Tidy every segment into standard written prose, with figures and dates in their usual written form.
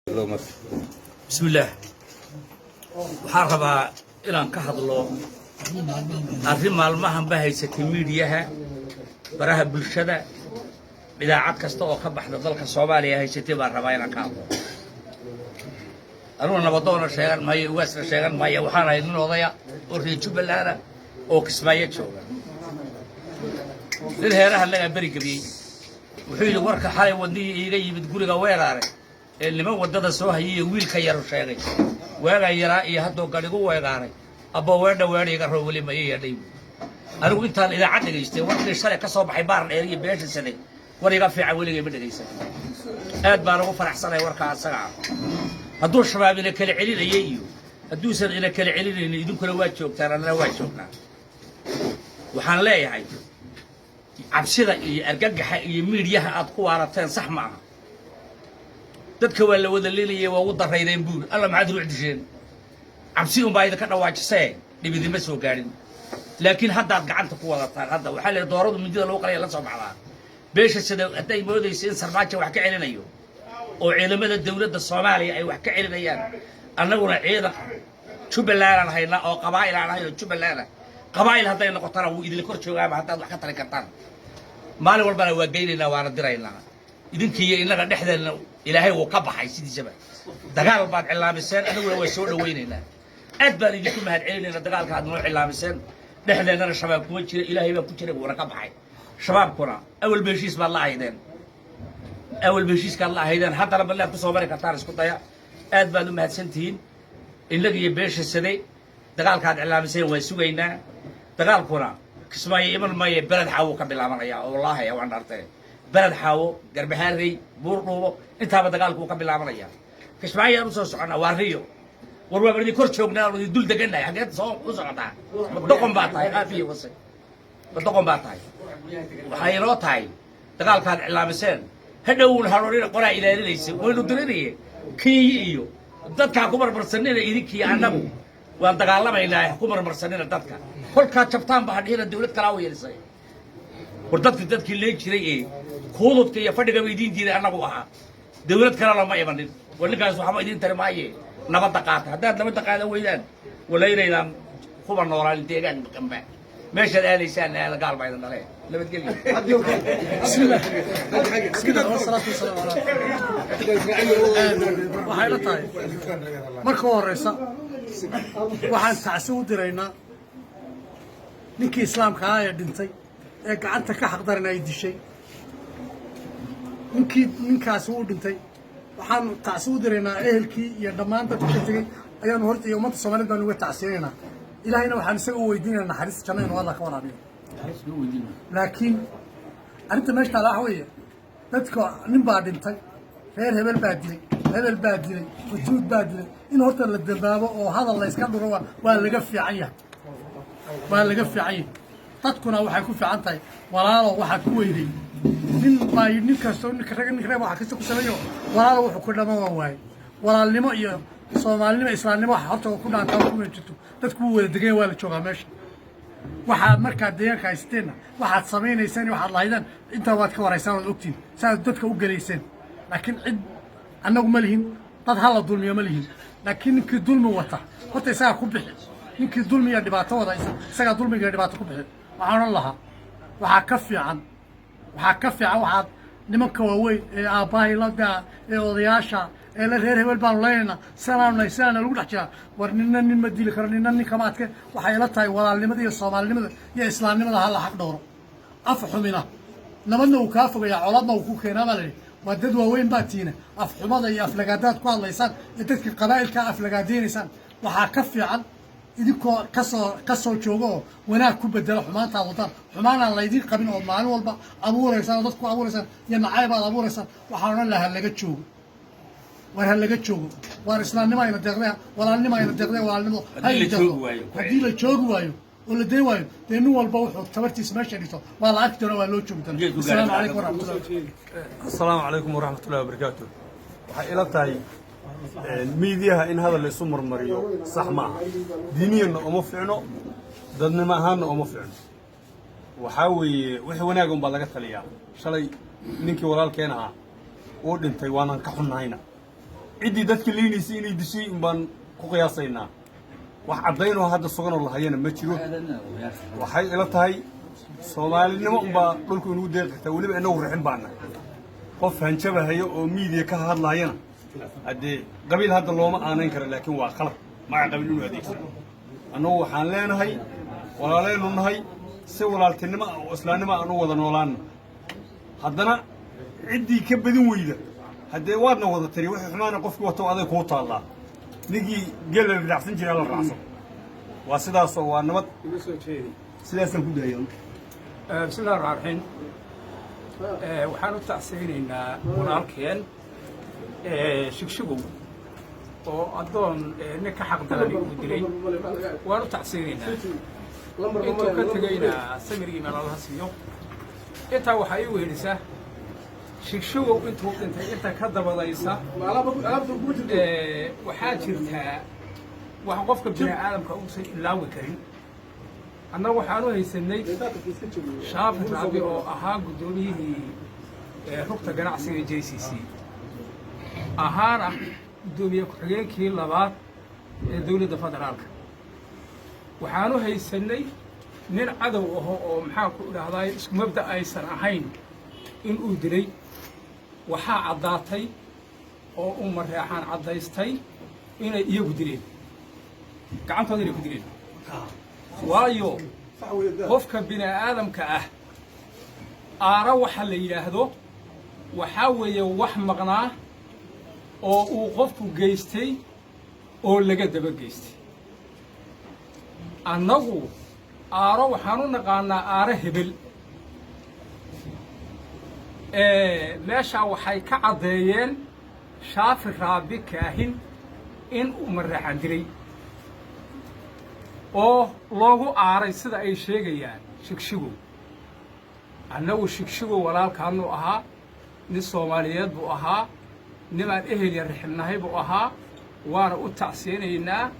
Bismillaah. Waxaan rabaa inaan ka hadlo arrin maalmahanba haysatay miidiyaha, baraha bulshada, idaacad kasta oo ka baxda dalka Soomaaliya haysatay baan rabaa inaan ka hadlo. Anugu nabadoona sheegan maayo, ugaasna sheegan maayo. Waxaan ahay nin odaya oo reer Jubbalanda oo Kismaayo jooga. Nin heeraha lagaa beri gebiyey wuxuu yidhi: "Warka xalay wadnihii iiga yimid guriga weeraare ee niman waddada soo hayiyo wiilka yaru sheegay, waagaan yaraa iyo haddoo gadhigu weegaaray, abbo weedha weedha iga roo weli ma ii yeedhay." Anigu intaan idaacad dhegaystay, warkii shalay ka soo baxay Baar Dheer iyo beesha Saday, war iga fiican weligay ma dhegaysan. Aad baan ugu faraxsanay warkaa asaga ah. Hadduu Shabaab ina kala celinayay iyo hadduusan ina kala celinaynin, idinkuna waa joogtaan, annana waa joognaa. Waxaan leeyahay, cabsida iyo argagaxa iyo miidyaha aad ku waarateen sax ma aha. Dadka waa la wada leelayay, waa ugu daraydeen buur alla, maxaad ruux disheen? Cabsi unbaa idinka dhawaajisee, dhib idinma soo gaadhin. Laakiin haddaad gacanta ku wadataan, hadda waxaa la dooradu mindida lagu qalaya la soo baxdaa. Beesha Sida hadday moodaysa in Sarmaajo wax ka celinayo oo ciidamada dowladda Soomaaliya ay wax ka celinayaan, annaguna ciidan Jubbaland aan haynaa oo qabaa'il aan ahayn oo Jubbaland ah. Qabaa'il hadday noqotona, wuu idin kor joogaaba haddaad wax ka tari kartaan. Maalin walbana waa geynaynaa, waana diraynaa. Idinkiiyo innaga dhexdeenna Ilaahay wuu ka baxay sidiisaba. Dagaal baad cilaamiseen, annaguna waa soo dhawaynaynaa. Aad baan idinku mahad celinaynaa dagaalka aad noo cilaamiseen. Dhexdeennana Shabaab kuma jira, Ilaahay baa ku jira, wuuna ka baxay Shabaabkuna. Awalba heshiis baad la ahaydeen, awalba heshiiskaad la ahaydeen, haddana ballaad ku soo mari kartaan, isku daya. Aad baad u mahadsantihiin. Innaga iyo beesha Saday dagaalkaad cilaamiseen waan sugaynaa. Dagaalkuna Kismaayo iman maayo, Beled Xaawo ka bilaabanaya oo wallaahi waan dhaartay. Beled Xaawo, Garbahaarey, Buurdhuubo, intaaba dagaalku uu ka bilaabanaya. Kismaayo aan usoo soconnaa waa riyo. War waaba idin kor joognaa oon idin dul degannahay. Xaggeed soo u socotaa? Ma doqon baa tahay? Aafiya wase, ma doqon baa tahay? Waxay inoo tahay dagaalkaad cilaamiseen hadhowun haroorina qoraa ilaalinaysa. Waynu dirinaye Kenya iyo dadkaa ku marmarsanina. Idinkiiyo annagu waan dagaalamaynaa, ku marmarsanina dadka. Kolkaad jabtaan ba hadhihina dawlad kalaa u yeelisay. War dadki dadkii leen jiray ee kuududka iyo fadhigaba idiin diiday annagu ahaa, dawlad kalena ma imanin. War ninkaas waxba idiin tari maaye, nabadda qaata. Haddaad nabadda qaadan weydaan, wala inaydaan kuba noolaan deegaan dambe. Meeshaad aadaysaan aada, gaal baa idin dhalee. Nabadgelyo. بسم الله، بسم الله والصلاة والسلام على. Waxay la tahay, marka u horeysa waxaan tacsi u diraynaa ninkii islaamka ahaa ee dhintay ee gacanta ka xaqdaran ay dishay. Ninkii ninkaasi uu dhintay, waxaan tacsi u diraynaa ehelkii iyo dhammaan dadka ka tegey ayaanu horta iyo ummadda Soomaaliyed baan uga tacsiyanaynaa. Ilaahayna waxaan isaga u weydiinaynaa naxariista janno inuu Allah ka waraabiyo. Laakiin arrinta meesha taala waxa weeye, dadka nin baa dhintay, reer hebel baa dilay, hebel baa dilay, futuud baa dilay, in horta la dambaabo oo hadal la iska dhuro waa laga fiican yahay, waa laga fiican yahay. Dadkuna waxay ku fiican tahay, walaalo, waxaad ku weyday nin baa nin kasto, ninka rag, ninka reeb waxa kasta ku sameeyo, walaalo, wuxuu ku dhama waan waayey. Walaalnimo iyo Soomaalinimo, Islaamnimo waxa horta ku dhaantaa kuma jirto. Dadku wuu wada degan, waa la joogaa meesha. Waxaad markaad deegaanka haysteenna, waxaad samaynayseen iyo waxaad lahaydeen intaa waad ka waraysaan, waad ogtiin saaad dadka u gelayseen. Laakiin cid annagu ma lihin dad hala dulmiyo ma lihin. Laakiin ninkii dulmi wata horta isagaa ku bixi. Ninkii dulmiya dhibaato wada, isagaa dulmiga iyo dhibaato ku bixi. Waxaan odhan lahaa, waxaa ka fiican waxaad nimanka waaweyn ee aabbahay la daa ee odayaasha ee la reer hebel baanu leynaynaa, sidaanaanu nahay, sidaana lagu dhex jiraa. War nina nin ma dili karo, nina nin kama adke. Waxay ila tahay, walaalnimada iyo Soomaalinimada iyo islaamnimada ha la xaq dhowro. Af xumina nabadna uu kaa fogayaa, coladna uu ku keenaa baa la yidhi. Waa dad waaweyn baa tiina. Afxumada iyo aflagaadaad ku hadlaysaan ee dadka qabaa'ilkaa aflagaadeynaysaan, waxaa ka fiican idinkoo kasoo jooga oo wanaag ku bedelo xumaantaad wadaan. Xumaanaan laydin qabin oo maalin walba abuuraysaan oo dadku abuuraysaan iyo nacayb aad abuuraysaan, waxaan odhan lahaa laga joogo. War ha laga joogo. Waar islaamnimo ayna deeqdee, walaalnimo ayna deeqdee, walaalnimo ha Haddii la deeqdo. joogi waayo. Haddii la joogi waayo oo la dayn waayo, dee nin walba wuxuu tabartiisa meesha dhigto waa la arki doona, waa loo joogi doona. Geedku Asalaamu gaari. calaykum waraxmatullahi. Asalaamu calaykum waraxmatullahi wabarakaatu. Waxay ila tahay, miidiyaha in hadal la isu marmariyo sax ma aha. Diiniyanna uma ficno, dadnimo ahaanna uma ficno. Waxaa weeye, wixii wanaag un baa laga taliyaa. Shalay ninkii walaalkeen ahaa uu dhintay, waanaan ka xunnahayna. Ciddii dadka leynaysay inay dishay unbaan ku qiyaasaynaa. Wax caddaynoo hadda suganoo lahayana ma jiro. Waxay ila tahay Soomaalinimo unbaa dhulku inugu deeqi kartaa. Weliba inagu rixin baana qof hanjabahayo oo miidiya ka hadlaayana, haddee qabiil hadda looma aanayn karo, laakiin waa qalad magaca qabiil inuu adeegsado. Annagu waxaan leenahay, walaaleynu nahay, si walaaltinimo ah oo islaamnimo aan u wada noolaanno. Haddana ciddii ka badin weyda, haddee waadna wada tiri, wixii xumaana qofkii wato aday kuu taallaa. Ninkii geel la raacsan jiray la raacsan, waa sidaasoo waa nabad, sidaasaan ku daaya. Bismi Illahi raxmaan raxiim. Waxaan u tacsiyeynaynaa walaalkeen Shigshigow oo addoon nin ka xaq darani uu dilay. Waan u tacsiyeynaynaa. Intuu ka tegeyna samir iimaan Allaha siiyo. Intaa waxaa ii wehelisa, Shigshigow intuu dhintay inta ka dabadaysa waxaa jirtaa wax qofka bini aadamka uusan ilaawi karin. Annagu waxaan u haysanay Shaafi Raabi oo ahaa guddoomiyihii rugta ganacsiga JCC, ahaana guddoomiye ku-xigeenkii labaad ee dowladda federaalka. Waxaan u haysanay nin cadow aho oo, maxaan ku idhaahdaa, isku mabda aysan ahayn in uu dilay. Waxaa caddaatay oo uu Mareexaan caddaystay inay iyagu dileen, gacantooda inay ku dileen. Waayo, qofka bini aadamka ah aara waxa la yidhaahdo waxaa weeye wax maqnaa oo uu qofku geystay oo laga daba geystay. Annagu aaro waxaan u naqaanaa aaro hebel. Meeshaa waxay ka caddeeyeen Shaafi Raabi Kaahin in uu Mareexaan dilay oo loogu aaray, sida ay sheegayaan Shigshigow. Annagu Shigshigow walaalkaanuu ahaa, nin Soomaaliyeed buu ahaa, nimaan ehel ya rixibnahay buu ahaa. Waana u tacsiyeynaynaa,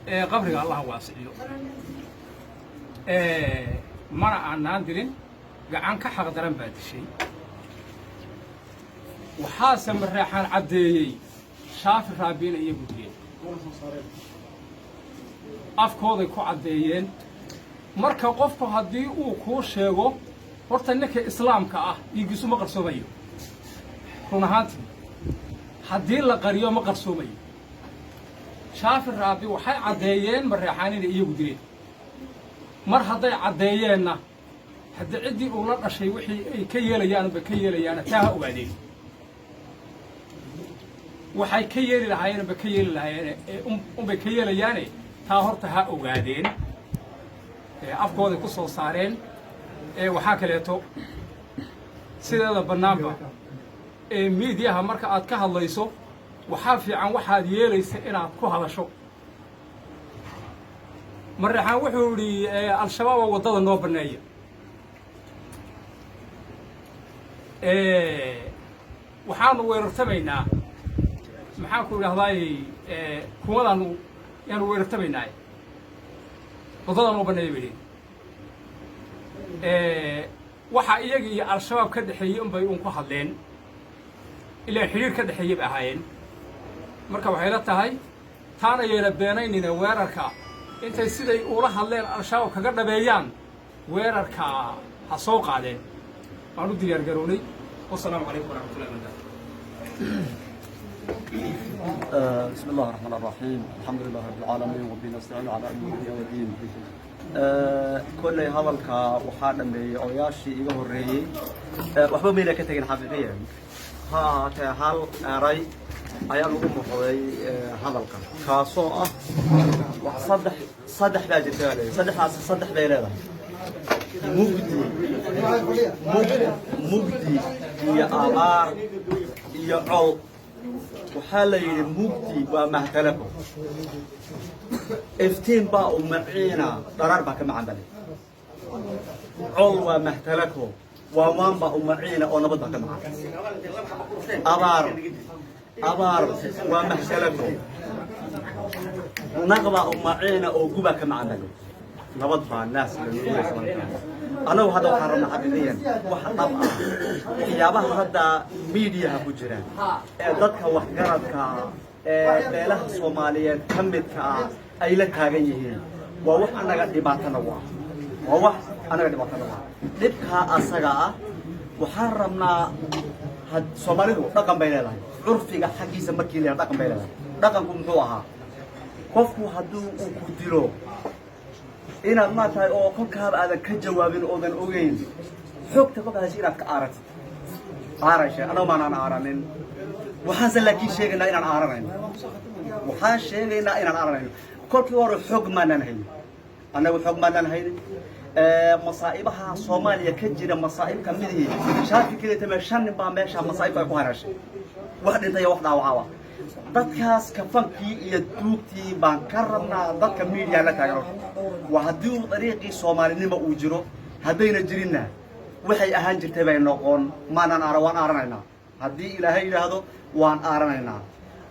ee qabriga Allaha waasiciyo. Mana aanaan dilin, gacan ka xaq daran baa dishay. Waxaase Mareexaan caddeeyey Shaafi Raabina iyagu dileen, afkooday ku caddeeyeen. Marka qofku haddii uu kuu sheego, horta ninka islaamka ah dhiiggiisu ma qarsoomayo. Run ahaantii, haddii la qariyo ma qarsoomayo. Shaafi Raabi waxay caddeeyeen Mareexaan inay iyagu dileen. Mar hadday caddeeyeenna, haddii ciddii uu la dhashay wixii ay ka yeelayaan bay ka yeelayaana, taa ha ogaadeen. Waxay ka yeeli lahaayeen bay ka yeeli lahaayeen, unbay ka yeelayaane, taa horta ha ogaadeen. Afkooday ku soo saareen. Waxaa kaleeto, sideeda bannaanba ee miidiyaha marka aad ka hadlayso, waxaa fiican waxaad yeelaysa inaad ku hadasho. Mareexaan wuxuu yidhi, Al-Shabaab oo waddada noo banneeya. Waxaanu weerartamaynaa, maxaan ku idhahdaay, kumadaanu yaanu weerartamaynaa, waddada noo banneeya bay yihin. Waxaa iyaga iyo Al-Shabaab ka dhexeeyey unbay un ku hadleen, ilaan xidhiir ka dhexeeyey bay ahaayeen. Marka waxay la tahay taana yeena beenaynina. Weerarka intay siday ula hadleen Al-Shabaab kaga dhabeeyaan, weerarka ha soo qaadeen. Waan u diyaar garownay. Wasalaamu calaykum waraxmatullahi wabarakatu. بسم الله الرحمن الرحيم، الحمد لله رب العالمين، وبه نستعين على امور الدنيا والدين. Kolley hadalka waxaa dhameeyey odayaashii iga horreeyey. Waxba mayna ka tegin xaqiiqiyan. Ha ahaatee, hal eray ayaa lagu muqday hadalka, kaasoo ah wax saddex saddex baa jirta baa leeyahay. Saddexdaas saddex bay leedahay: mugdi, mugdi iyo abaar iyo col. Waxaa la yidhi, mugdi waa mahtalako, iftiin baa u maciina, dharaar baa ka macan bale. Col waa mahtalako, waa waan baa u maciina oo nabad baa ka macan. Abaar, abaar waa mahtalako, naqbaa u maciina oo gubaa ka macan bale, nabad baa naas la. Annagu hadda waxaan rabnaa xaqiiqiyan waxa dhab ah, waxyaabaha hadda miidiyaha ku jira ee dadka waxgaradka. Ee beelaha Soomaaliyeed ka midka ah ay la taagan yihiin waa wax annaga dhibaato nagu ah, waa wax annaga dhibaato nagu ah. Dhibkaa asaga ah waxaan rabnaa had Soomaalidu dhaqan bay leedahay, curfiga xaggiisa markii leedahay dhaqan bay leedahay. Dhaqanku muxuu ahaa? Qofku hadduu uu ku dilo inaad maaratahay oo kolkaaba aadan ka jawaabin oodan ogeyn xogta kolkaas heshay inaad ka aaratid aarashe. Annagu maanaan aaranin, waxaanse laakiin sheegaynaa inaan aaranayno. Waxaan sheegaynaa inaan aaranayno. Kolkii hore xog maanaan haynin, annagu xog maanaan haynin. Masaa'ibaha Soomaaliya ka jira masaa'ib ka midihii Shaafi keliya tame, shan nin baa meesha masaa'ibta ay ku hareeshay, wax dhintay iyo wax dhaawacaba. Dadkaas kafankii iyo duugtii baan ka rabnaa dadka media la taagan. Waa haddii uu dariiqii Soomaalinimo uu jiro, haddayna jirinna waxay ahaan jirtay bay noqon. Maanaan aara, waan aaranaynaa. Haddii Ilaahay yidhaahdo waan aaranaynaa.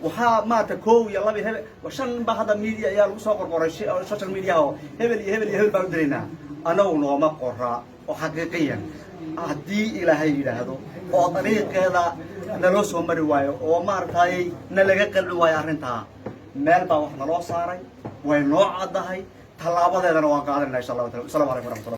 Waxaa maarata koow iyo laba hebel shan nin baa hadda media ayaa lagu soo qorqoray social media oo hebel iyo hebel iyo hebel baan u dilaynaa. Annagu nooma qoraa oo xaqiiqiyan haddii Ilaahay yidhaahdo oo dariiqeeda naloo soo mari waayo oo maaragtay na laga qalci waayo arrintaa, meel baa wax naloo saaray, way noo caddahay, tallaabadeedana waan qaadanayna insha Allahu taala. Assalamu calaykum waraxmatullah.